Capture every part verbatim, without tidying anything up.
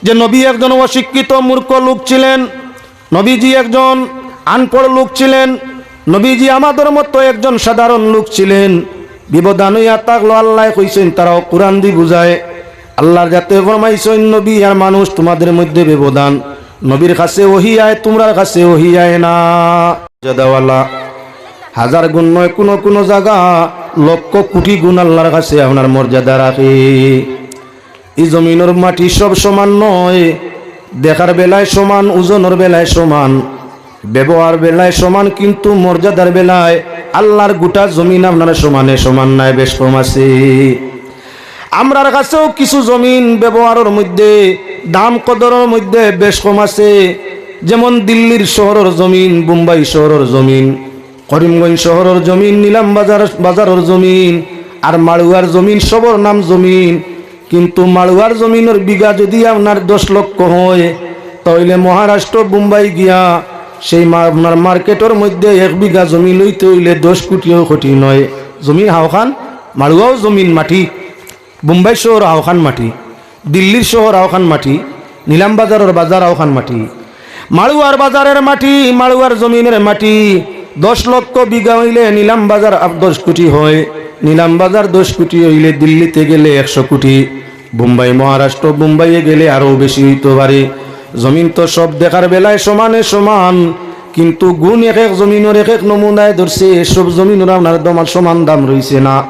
যে নবী একজন অশিক্ষিত মূর্খ লোক ছিলেন, নবীজি একজন আনপড় লোক ছিলেন, নবীজি আমাদের মতো একজন সাধারণ লোক ছিলেন। ব্যবধান অইয়া থাকলো, আল্লায় কইছইন, তারাও কোরআন দি বুঝায়। আল্লাহর জাতে ফরমাইছইন, নবী আর মানুষ তোমাদের মধ্যে ব্যবধান। নবীর কাছে ওহী আয়, তোমরার কাছে ওহী আয় না। মর্যাদাওয়ালা, হাজার গুণ নয়, কোনো কোনো জাগা লক্ষ কোটি গুণ আল্লাহর কাছে আপনার মর্যাদা রাখে। ই জমিনর মাটি সব সমান নয়, দেখার বেলায় সমান, ওজনর বেলায় সমান, ব্যবহার বেলায় সমান, কিন্তু মর্যাদার বেলায় আল্লাহর গোটা জমিন আপনার সমানে সমান নায়, বেশ কম আছে। আমরার কাছেও কিছু জমিন ব্যবহারর মধ্যে, দাম কদরর মধ্যে বেশ কম আছে। যেমন দিল্লির শহরর জমিন, বোম্বাই শহরর জমিন, করিমগঞ্জ শহরর জমিন, নিলাম বাজার, বাজারর জমিন, আর মাড়ুয়ার জমিন, সবর নাম জমিন। কিন্তু মাড়ুয়ার জমিনর বিঘা যদি আপনার দশ লক্ষ হয়, তাইলে মহারাষ্ট্র বোম্বাই গিয়া সেই মা-, আপনার মার্কেটর মধ্যে এক বিঘা জমি লইতে অইলে দশ কোটিও কঠিন নয়। জমিন হাওখান, মাড়ুয়াও জমিন মাটি, বোম্বাই শহর হাওখান মাটি, দিল্লির শহর হাওখান মাটি, নিলাম বাজারর বাজার হাওখান মাটি। মাড়ুয়ার বাজারের মাটি, মাড়ুয়ার জমিনের মাটি দশ লক্ষ বিঘা অইলে নিলাম বাজার আব-, দশ কোটি হয়, নিলাম বাজার দশ কোটি অইলে দিল্লিতে গেলে একশো কোটি, বোম্বাই, মহারাষ্ট্র, বোম্বাইয়ে গেলে আরো বেশি অইতো পারে। জমিন তো সব দেখার বেলায় সমানে সমান, কিন্তু গুণ এক এক জমিনর এক এক নমুনায় ধরছে। সব জমিনর আপনার দমার সমান দাম রইছে না।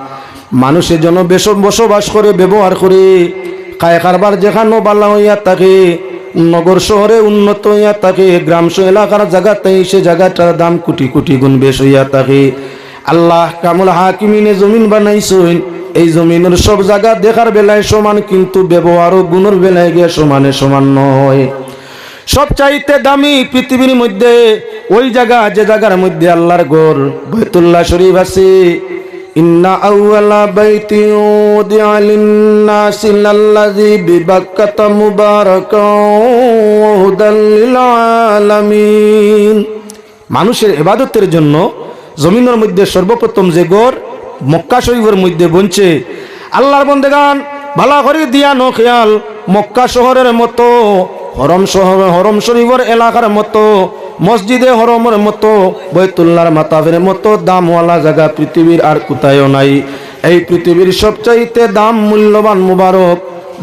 মানুষে যেন বেশ বসবাস করে, ব্যবহার করে, খায় কারবার যেখানো বালা অইয়া থাকে, নগর শহরে উন্নত অইয়া থাকে, গ্রাম স-, এলাকার জাগাতে সে জাগাটার দাম কোটি কোটি গুণ বেশ অইয়া থাকে। আল্লাহ আহকামুল হাকিমিনে জমিন বানাইছইন, এই জমিনর সব জাগা দেখার বেলায় সমান, কিন্তু ব্যবহার ও গুণর বেলায় গিয়া সমানে সমান নয়। সবচাইতে দামি পৃথিবীর মধ্যে ওই জাগা, যে জাগার মধ্যে আল্লাহর ঘর বাইতুল্লাহ শরীফ আছে। ইন্না আউয়ালা বাইতিন উদিআ লিন্নাসি লাল্লাযী বিবাক্কাতা মুবারাকাও ওয়া হুদাল লিল আলামিন। মানুষের ইবাদতের জন্য জমিনর মধ্যে সর্বপ্রথম যে ঘর মক্কা শরীফর মধ্যে বনছে, আল্লাহর বন্দেগান, ভালা করি দিয়া ন খেয়াল, মক্কা শহরের মতো, হরম শহর, হরম শরীফর এলাকার মতো, মসজিদে হরমর মতো, বৈতুল্লাহর মাতাফের মতো দামওয়ালা জাগা পৃথিবীর আর কোথায়ও নাই। এই পৃথিবীর সবচাইতে দাম, মূল্যবান, মুবারক,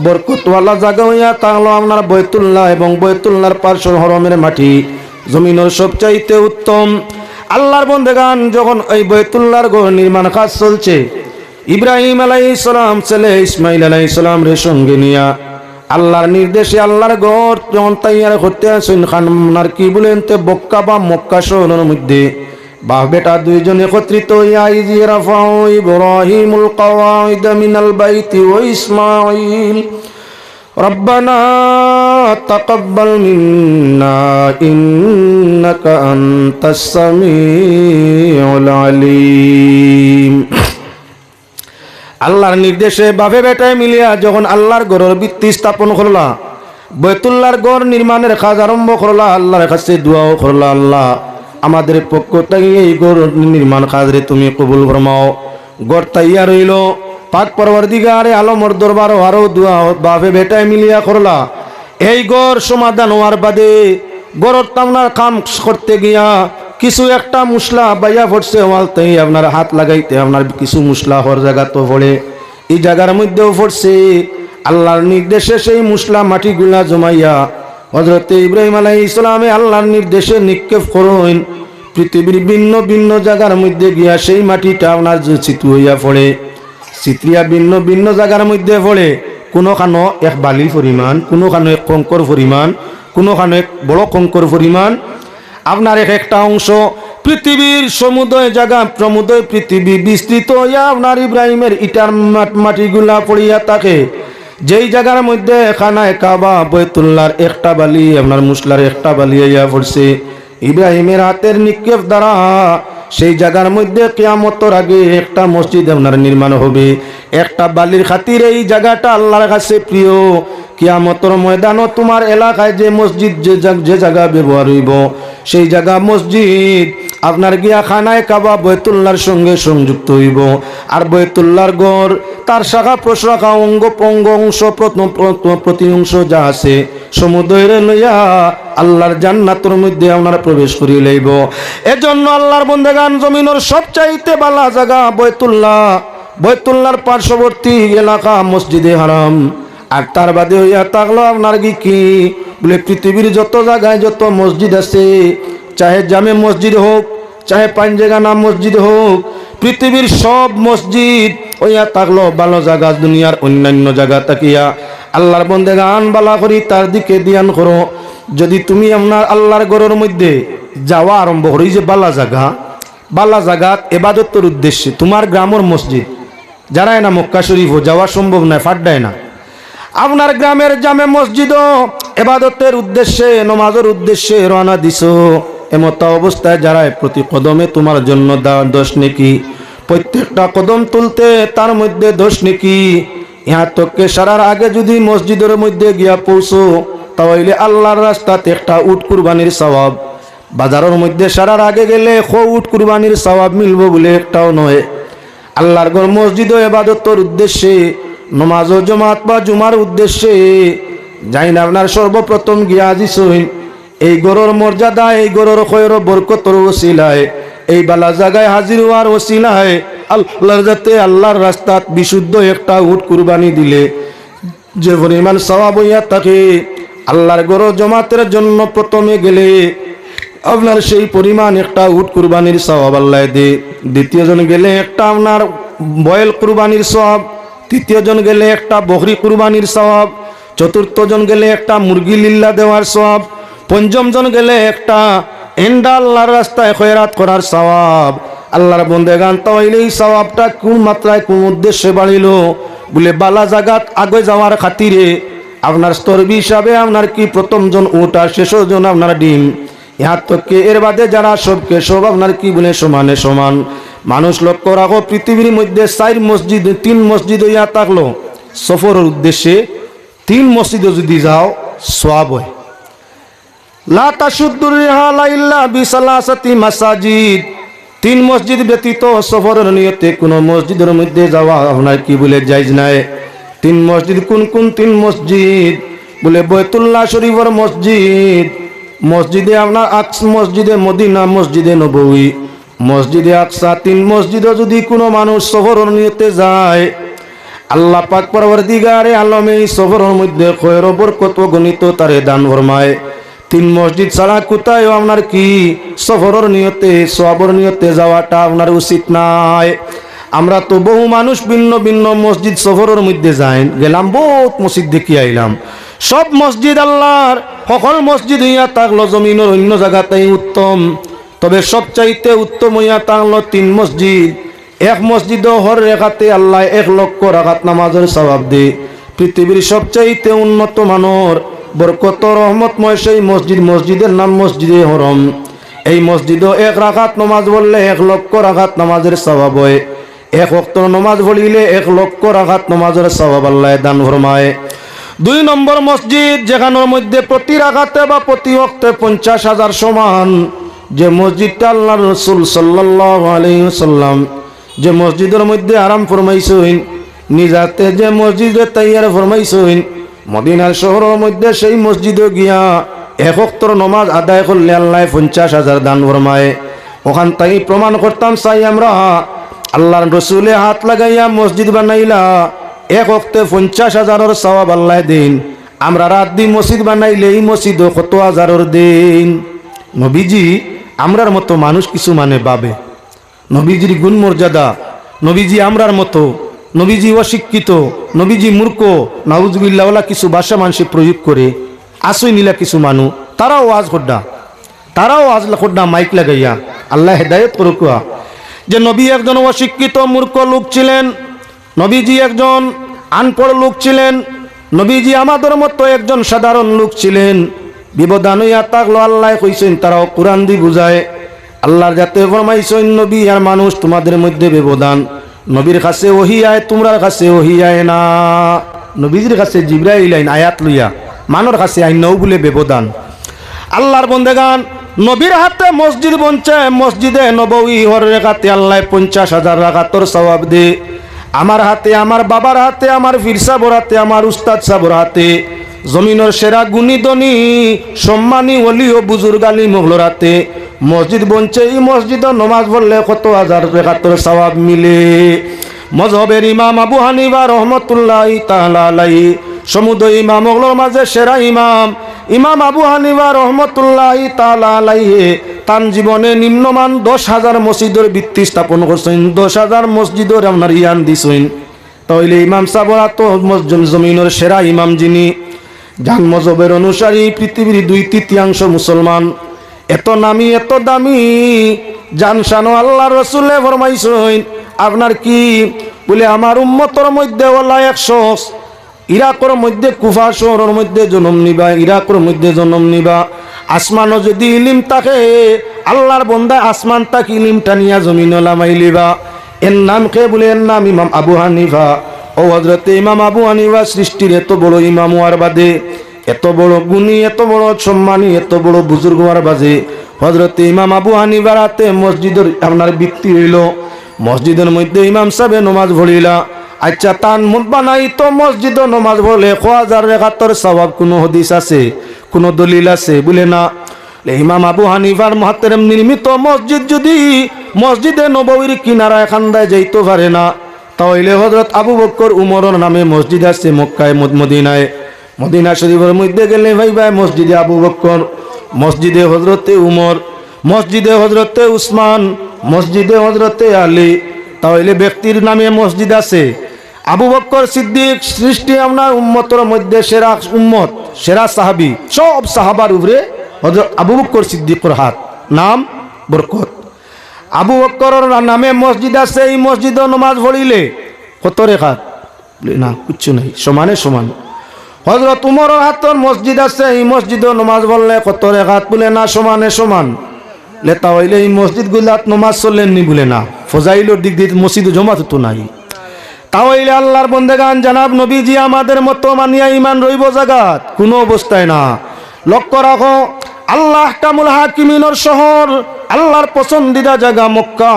বরকতওয়ালা জাগা অইয়া থাকলো আপনার বৈতুল্লাহ এবং বৈতুল্লাহর পার্শ্বর হরমের মাটি। জমিনর সবচাইতে উত্তম। আল্লাহর বন্দেগান, যখন এই বৈতুল্লাহর ঘর নির্মাণ কাজ চলছে, ইব্রাহিম আলাইহিস সালাম ছেলে ইসমাইল আলাইহিস সালামরে সঙ্গে নিয়া আল্লাহর নির্দেশে আল্লাহর ঘর যখন তৈয়ার করতে আছইন, খানার কি বলেন তে বক্কা বা মক্কা শহরের মধ্যে বাপ বেটা দুইজন একত্রিত অইয়া, ইয ইয়ারফাউ ইব্রাহিমুল কাওয়াইদা মিনাল বাইতি ওয়া ইসমাইল। রব্বানা তাকাব্বাল মিন্না ইন্নাকা আনতাস সামিউল আলিম। আল্লাহর নির্দেশে বাপে বেটায় মিলিয়া যখন আল্লাহর ঘরর ভিত্তি স্থাপন করলা, বৈতুল্লাহর ঘর নির্মাণের কাজ আরম্ভ করলা, আল্লাহর কাছে দোয়াও করলা, "আল্লাহ, আমাদের পক্ষ থাকি এই ঘর নির্মাণ কাজরে তুমি কবুল ফরমাও।" ঘর তৈয়ার অইলো, পাক পরওয়ারদিগারে আলমর দরবারো আরো দোয়া বাপে বেটায় মিলিয়া করলা। এই ঘর সমাধান অওয়ার বাদে ঘরর তামনার কাম করতে গিয়া কিছু একটা মুসলা বাইয়া পড়ছে, ওয়ালতেই আপনার হাত লাগাইতে আপনার কিছু মুসলা হর জাগাত পড়ে, ই জাগার মধ্যেও পড়ছে। আল্লাহর নির্দেশে সেই মুসলা মাটিগুলা জমাইয়া হযরতে ইব্রাহিম আলাইহিস সালামে আল্লাহর নির্দেশে নিক্ষেপ করইন। পৃথিবীর ভিন্ন ভিন্ন জাগার মধ্যে গিয়া সেই মাটিটা আপনার যে ছিতু অইয়া পড়ে, ছিতরিয়া ভিন্ন ভিন্ন জাগার মধ্যে পড়ে, কোনোখানো এক বালি পরিমাণ, কোনোখানো এক কঙ্কর পরিমাণ, কোনোখানো এক বড় কঙ্কর পরিমাণ। আপনার এক একটা অংশ পৃথিবীর সমুদয় জাগা, সমুদয় পৃথিবী বিস্তৃত অইয়া আপনার ইব্রাহিমের ইটার মাট-, মাটিগুলা পড়িয়া থাকে। যেই জাগার মধ্যে খানায়ে কাবা, বৈতুল্লাহর একটা বালি, আপনার মুসলার একটা বালি আইয়া পড়ছে, ইব্রাহিমের হাতের নিক্ষেপ দ্বারা সেই জাগার মধ্যে কিয়ামতর আগে একটা মসজিদ আপনার নির্মাণ হবে। একটা বালির খাতিরে এই জাগাটা আল্লাহর কাছে প্রিয়। কিয়ামতর ময়দানো তোমার এলাকায় যে মসজিদ, যে জাগ-, যে জাগা ব্যবহার অইবো, সেই জাগা মসজিদ আপনার গিয়া খানায়ে কাবা বৈতুল্লাহর সঙ্গে সংযুক্ত অইবো। আর বৈতুল্লাহর ঘর, তার শাখা প্রশাখা, অঙ্গ প্রত্যঙ্গ, অংশ প্রত-, প্রত-, প্রতি অংশ যা আছে, সমুদয়রে লইয়া আল্লাহর জান্নাতর মধ্যে আপনারা প্রবেশ করি লইব। এজন্য আল্লাহর বন্দেগান, জমিনর সবচাইতে বালা জাগা বয়তুল্লাহ, বয়তুল্লাহর পার্শ্ববর্তী এলাকা মসজিদে হারাম। আর তার বাদে অইয়া থাকলো আপনার কি কি বলে, পৃথিবীর যত জাগায় যত মসজিদ আছে, চাহে জামে মসজিদ হোক, চাহে পাঞ্জেগানা মসজিদ হোক, পৃথিবীর সব মসজিদ অইয়া থাকলো বালা জাগা, দুনিয়ার অন্যান্য জাগা থাকিয়া আল্লাহর বন্দেগান বালা করি তার দিকে ধ্যান করো। যদি তুমি আপনার আল্লাহর ঘরর মধ্যে যাওয়া আরম্ভ করো, এই যে বালা জাগা, বালা জাগাত এবাদতর উদ্দেশ্যে, তোমার গ্রামর মসজিদ, যারায় না মক্কা শরীফও যাওয়া সম্ভব নায়, ফাড্ডায় না, আপনার গ্রামের জামে মসজিদও এবাদতের উদ্দেশ্যে, নমাজর উদ্দেশ্যে রওনা দিছো, এমতা অবস্থায় যারায় প্রতি কদমে তোমার জন্য দা-, দশ নেকি, প্রত্যেকটা কদম তুলতে তার মধ্যে দশ নেকি। ইহার তককে সারার আগে যদি মসজিদর মধ্যে গিয়া পৌঁছো, তা অইলে আল্লাহর রাস্তাত একটা উট কুরবানির সওয়াব। বাজারর মধ্যে সারার আগে গেলে কও উট কুরবানির সওয়াব মিলবো বলে একটাও নয়। আল্লাহর ঘর মসজিদও এবাদতর উদ্দেশ্যে, নমাজও জমাত বা জুমার উদ্দেশ্যে যাইন, আপনার সর্বপ্রথম গিয়া হাজির অইন। এই ঘরর মর্যাদা, এই ঘরর খয়র বরকতর ওসিলায়, এই বালা জাগায় হাজির অওয়ার ওসিলায় আল্লাহর যাতে আল্লাহর রাস্তাত বিশুদ্ধ একটা উট কুরবানি দিলে যে পরিমাণ সওয়াব অইয়া থাকে, আল্লাহর ঘরর জমাতের জন্য প্রথমে গেলে আপনার সেই পরিমাণ একটা উট কুরবানির সওয়াব আল্লায় দে। দ্বিতীয় জন গেলে একটা আপনার বয়েল কুরবানির সওয়াব, তৃতীয় জন গেলে একটা বকরি কুরবানির সওয়াব, চতুর্থ জন গেলে একটা মুরগি লিল্লা দেওয়ার সওয়াব, পঞ্চম জন গেলে একটা এন্ডা আল্লাহর রাস্তায় খয়রাত করার সওয়াব। আল্লাহর বন্দেগান, তা অইলে এই সওয়াবটা কোন মাত্রায় কোন উদ্দেশ্যে বাড়িলো? বলে বালা জাগাত আগে যাওয়ার খাতিরে আপনার স্তরবি হিসাবে আপনার কি প্রথম জন উট আর শেষ জন আপনার ডিম। ইহার তককে এর বাদে যারা সবকে সব আপনার কি বলে সমানে সমান। মানুষ লক্ষ্য রাখো, পৃথিবীর মধ্যে চাইর মসজিদ, তিন মসজিদ অইয়া থাকলো সফরর উদ্দেশ্যে, তিন মসজিদও যদি যাও সওয়াব অয়। লা তাশুদ্দুর রিহালা ইল্লা বিসালাসাতি মাসাজিদ। তিন মসজিদ ব্যতীত সফরর নিয়তে কোনো মসজিদর মধ্যে যাওয়া আপনার কি বলে জায়েজ নাই। তিন মসজিদ কোন কোন তিন মসজিদ? বলে বয়তুল্লাহ শরীফর মসজিদ, মসজিদে আপনার আকস, মসজিদে মদিনা, মসজিদে নববী, মসজিদে আকসা। তিন মসজিদও যদি কোনো মানুষ সফরর নিয়তে যায়, আল্লাহ পাক পরওয়ারদিগারে আলমে এই সফরর মধ্যে খয়র বরকত অগণিত তারে দান ফরমায়। তিন মসজিদ ছাড়া কোথায়ও আপনার কি সফরর নিয়তে, সওয়াবর নিয়তে যাওয়াটা আপনার উচিত নায়। আমরা তো বহু মানুষ ভিন্ন ভিন্ন মসজিদ সফরর মধ্যে যাইন, গেলাম বহুত মসজিদ দেখি আইলাম। সব মসজিদ আল্লাহর, সকল মসজিদ অইয়া থাকলো জমিনর অন্য জাগাতেই উত্তম, তবে সবচাইতে উত্তম অইয়া থাকলো তিন মসজিদ। এক মসজিদও হর রেখাতে আল্লায় এক লক্ষ রাকাত নামাজর সওয়াব দে। পৃথিবীর সবচাইতে উন্নত মানর বরকত রহমতময় সেই মসজিদ, মসজিদের নাম মসজিদে হরম। এই মসজিদও এক রাকাত নামাজ পড়লে এক লক্ষ রাকাত নামাজর সওয়াব অয়। এক ওয়াক্ত নামাজ পড়িলে এক লক্ষ রাকাত নামাজর সওয়াব আল্লায় দান ফরমায়। দুই নম্বর মসজিদ, যেখানর মধ্যে প্রতি রাকাতে বা প্রতি ওয়াক্তে পঞ্চাশ হাজার সমান, যে মসজিদটা আল্লাহর রসুল সাল্লাল্লাহু আলাইহি ওয়াসাল্লাম যে মসজিদর মধ্যে আরাম ফরমাইছইন, নিজাতে যে মসজিদে তৈয়ার ফরমাইছইন, মদিনার শহরর মধ্যে সেই মসজিদে গিয়া এক ওয়াক্তর নমাজ আদায় করলে আল্লায় পঞ্চাশ হাজার দান ফরমায়। ওখান তাই প্রমাণ করতাম চাই আমরা, আল্লাহর রসুলে হাত লাগাইয়া মসজিদ বানাইলা, এক ওয়াক্তে পঞ্চাশ হাজারর সওয়াব আল্লায় দেইন। আমরা রাত দি মসজিদ বানাইলে এই মসজিদও কত হাজারর দেইন। নবীজি আমরার মতো মানুষ কিছু মানে ভাবে, নবীজির গুণ মর্যাদা, নবীজি আমরার মতো, নবীজি অশিক্ষিত, নবীজি মূর্খ, নাউজুবিল্লাহ, ওলা কিছু ভাষা মানষে প্রয়োগ করে। আসই নিলা কিছু মানু, তারাও ওয়াজ করডা, তারাও ওয়াজ করডা মাইক লাগাইয়া। আল্লায় হেদায়েত করুক। যে নবী একজন অশিক্ষিত মূর্খ লোক ছিলেন, নবীজি একজন আনপড় লোক ছিলেন, নবীজি আমাদের মতো একজন সাধারণ লোক ছিলেন। ব্যবধান অইয়া থাকলো, আল্লায় কইছইন, তারাও কোরআন দি বুঝায়। আল্লাহর যাতে ফরমাইছইন, নবী আর মানুষ তোমাদের মধ্যে ব্যবধান। নবীর কাছে ওহী আয়, তোমরার কাছে ওহী আয় না। নবীজির কাছে জিব্রাইল আইন আয়াত লইয়া, মানর কাছে আইন নও বলে ব্যবধান। আল্লাহর বন্দেগান, নবীর হাতে মসজিদ বনছে, মসজিদে নববী হর রেখাতে আল্লায় পঞ্চাশ হাজার রাকাতর সওয়াব দে। আমার হাতে, আমার বাবার হাতে, আমার পীর সাবর হাতে, আমার উস্তাদ সাবর হাতে জমিনর সেরা গুণী ধনী সম্মানী ওলি ও বুজুর্গ আলিম অকলর আতে মসজিদ বনছে, ই মসজিদো নমাজ পড়লে কত হাজার রেকাতর সওয়াব মিলে। মজহবের ইমাম আবু হানিফা রহমতুল্লাহি তাআলা আলাইহি, সমুদয় ইমাম অকলর মাঝে সেরা ইমাম, ইমাম আবু হানিফা রহমতুল্লাহি তাআলা আলাইহি তান জীবনে নিম্নমান দশ হাজার মসজিদর ভিত্তি স্থাপন করছইন, দশ হাজার মসজিদর আপনার ইয়ান দিছইন। তাইলে ইমাম সাবর আতো মস-, জম-, জমিনর সেরা ইমাম যিনি, যান মজহবের অনুসারী পৃথিবীর দুই তৃতীয়াংশ মুসলমান, এত নামি, এত দামি, যান শানো আল্লাহর রসুলে ফরমাইছইন, আপনার কি বুলে, আমার উম্মতর মধ্যে ওলা এক শখস, ইরাকর মধ্যে কুফা শহরর মধ্যে জন্ম নিবা, ইরাকর মধ্যে জন্ম নিবা। আসমানো যদি ইলিম থাকে, আল্লাহর বন্দা আসমান তাক ইলিম টানিয়া জমিনো লামাইলিবা। এর নাম কে বুলে? এর নাম ইমাম আবু হানিফা। ও হজরতে ইমাম আবু হানিফা সৃষ্টির এত বড় ইমাম হওয়ার বাদে, এত বড় গুণী, এত বড় সম্মানী, এত বড় বুজুর্গ হওয়ার বাদে হজরতে ইমাম আবু হানিফার আতে মসজিদর আপনার ভিত্তি অইলো। মসজিদর মধ্যে ইমাম সাবে নমাজ পড়িলা। আচ্ছা, তান মত বানাইতো মসজিদো নমাজ পড়লে কয় হাজার রেকাতর সওয়াব কুনু হাদিস আছে, কুনু দলিল আছে? বুলে না। লে ইমাম আবু হানিফার মুহতারাম নির্মিত মসজিদ যদি মসজিদে নববীর কিনারায় কান্দায় যাইতো পারে না, তাইলে হজরত আবু বকর উমরর নামে মসজিদ আছে মক্কায় মদ-, মদিনায়। মদিনা শরীফর মধ্যে গেলে পাইবায় মসজিদে আবু বকর, মসজিদে হজরতে উমর, মসজিদে হজরতে উসমান, মসজিদে হজরতে আলী। তাইলে ব্যক্তির নামে মসজিদ আছে। আবু বকর সিদ্দিক সৃষ্টি আপনার উম্মতর মধ্যে সেরা উম্মত, সেরা সাহাবী, সব সাহাবার উপরে হজরত আবু বকর সিদ্দিকর হাত, নাম বরকত। আবু বকরর নামে মসজিদ আছে, ই মসজিদো নমাজ পড়িলে কত রেকাত? বুলে, না, কিচ্ছু নাই, সমানে সমান। হজরত উমরর হাতর মসজিদ আছে, ই মসজিদো নমাজ পড়লে কত রেকাত? বুলে, না, সমানে সমান। লে তাইলে ই মসজিদগুলাত নমাজ চলের নি? বুলে, না, ফজাইলর দিক দিয়া মসজিদো জমাত তো নাই। তাইলে আল্লাহর বন্দেগান, জনাব নবীজি আমাদের মতো মানিয়া ইমান রইবো জাগাত? কুনু অবস্থায় না। লক্ষ্য রাখো, আল্লাহ আহকামুল হাকিমিনর শহর, আল্লাহর পছন্দিদা জাগা মক্কা।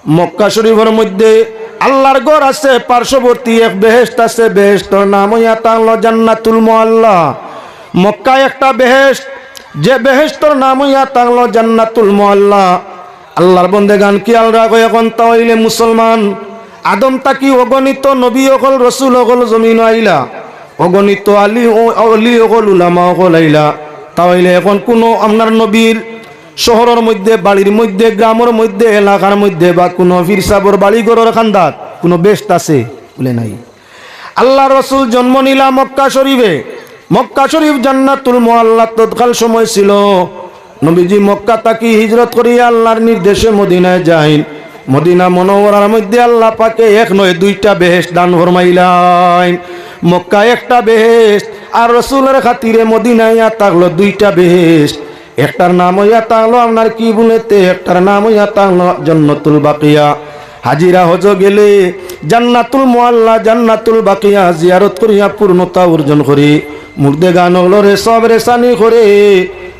মক্কা শরীফর মধ্যে আল্লাহর ঘর আছে, পার্শ্ববর্তী এক বেহেশত আছে, বেহেশতর নাম অইয়া থাকলো জান্নাতুল মুআল্লা। মক্কা একটা বেহেশত, যে বেহেশতর নাম অইয়া থাকলো জান্নাতুল মুআল্লা। আল্লাহর বন্দেগান, খিয়াল রাখো, এখন তাইলে মুসলমান আদম থাকি অগণিত নবী অকল, রসুল অকল জমিনো আইলা, অগণিত আলী ও অলি অকল, উলামা অকল আইলা। তাইলে এখন কুনু আপনার নবীর শহরর মধ্যে, বাড়ির মধ্যে, গ্রামর মধ্যে, এলাকার মধ্যে বা কুনু পীর সাবর বাড়ি ঘরর কান্দাত কুনু বেহেশত আছে? বুলে নাই। আল্লাহর রসুল জন্ম নিলা মক্কা শরীফে। মক্কা শরীফ জান্নাতুল মুআল্লা তৎকাল সময় ছিল। নবীজি মক্কা থাকি হিজরত করিয়া আল্লাহর নির্দেশে মদিনায় যাইন। মদিনা মুনাওয়ারার মধ্যে আল্লাহ পাকে এক নয় দুইটা বেহেশত দান ফরমাইলাইন। মক্কা একটা বেহেশত, আর রসুলর খাতিরে মদিনায় ইয়া থাকলো দুইটা বেহেশত। একটার নাম অইয়া থাকলো আপনার কি বুলেতে, একটার নাম অইয়া থাকলো জান্নাতুল বাকিয়া। হাজিরা হজ গেলে জান্নাতুল মুআল্লা, জান্নাতুল বাকিয়া জিয়ারত করিয়া পূর্ণতা অর্জন করি, মুর্দেগান অকলরে সব রেসানি করে,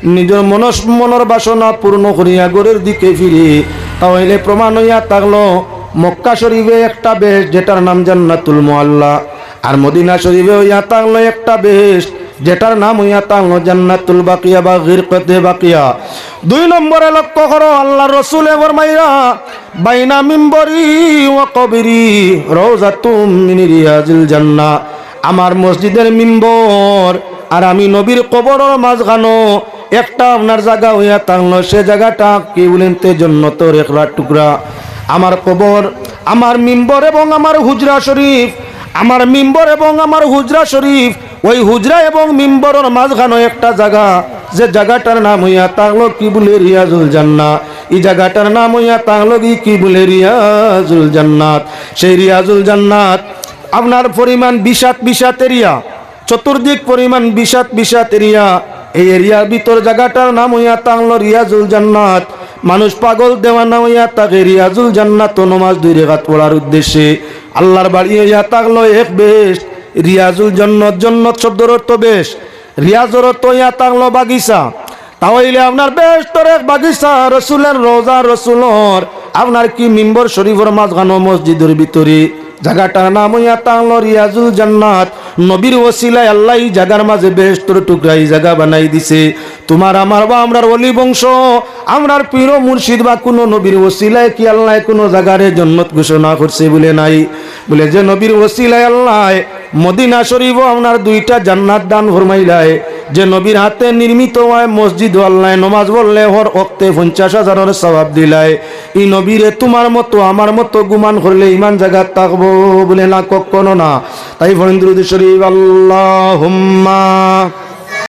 নিজর মনস-, মনর বাসনা পূর্ণ করিয়া ঘরর দিকে ফিরে। তাইলে প্রমাণ অইয়া থাকলো মক্কা শরীফে একটা বেহেশত, যেটার নাম জান্নাতুল মুআল্লা, আর মদিনা শরীফে অইয়া থাকলো একটা বেহেশত, যেটার নাম অইয়া থাকলো জান্নাতুল বাকিয়া বা গিরকতে বাকিয়া। দুই নম্বরে লক্ষ্য করো, আল্লাহর রসুলে ফরমাইরা, "বাইনা মিম্বরি ওয়া কবরি রওজাতুম মিন রিয়াজিল জান্নাহ।" আমার মসজিদের মিম্বর আর আমি নবীর কবরর মাঝখানো একটা আপনার জাগা অইয়া থাকলো, সে জাগাটা কি বুলেতে, জন্নতর একটা টুকরা। আমার কবর, আমার মিম্বর এবং আমার হুজরা শরীফ, আমার মিম্বর এবং আমার হুজরা শরীফ, ওই হুজরা এবং মিম্বরর মাঝখানো একটা জাগা, যে জাগাটার নাম অইয়া থাকলো কি বুলে, রিয়াজুল জান্নাহ। ই জাগাটার নাম অইয়া থাকলো কি, কি বুলে, রিয়াজুল জান্নাত। সেই রিয়াজুল জান্নাত আপনার পরিমাণ বিশাত, বিশাত এরিয়া, চতুর্দিক পরিমাণ বিশাত, বিশাত এরিয়া। এই এরিয়ার ভিতর জাগাটার নাম অইয়া থাকলো রিয়াজুল জান্নাত। মানুষ পাগল দেওয়ানা অইয়া থাকে রিয়াজুল জান্নাত নমাজ দুই রেকাত পড়ার উদ্দেশ্যে। আল্লাহর বাড়ি অইয়া থাকলো এক বেহেশত, রিয়াজুল জন্নত। জন্নত শব্দর অর্থ বেহেশত, রিয়াজর অর্থ অইয়া থাকলো বাগিচা। তাইলে আপনার বেহেশতর এক বাগিচা, রসুলের রওজা, রসুলর আপনার কি মিম্বর শরীফর মাঝখানো মসজিদর ভিতরে জাগাটার নাম অইয়া তাইন রিয়াজুল জান্নাত। নবীর ওসিলায় আল্লায় ই জাগার মাঝে বেহেশতর টুকরা ই জাগা বানাই দিছে। তুমার আমার বা আমরার অলি বংশ, আমরার পীর মুর্শিদ বা কুনু নবীর ওসিলায় কি আল্লায় কুনু জাগারে জন্নত ঘোষণা করছে? বুলে নাই। বুলে যে নবীর ওসিলায় আল্লায় মদিনা শরীফো আপনার দুইটা জান্নাত দান ফরমাইলায়, যে নবীর হাতে নির্মিত অয় মসজিদো আল্লায় নমাজ পড়লে হর অক্তে পঞ্চাশ হাজারর সওয়াব দিলায়, ই নবীরে তুমার মতো আমার মতো গুমান করলে ইমান জাগাত থাকবো? বুলে না, কখনো না। তাই পড়ইন দুরুদ শরীফ, আল্লাহুম্মা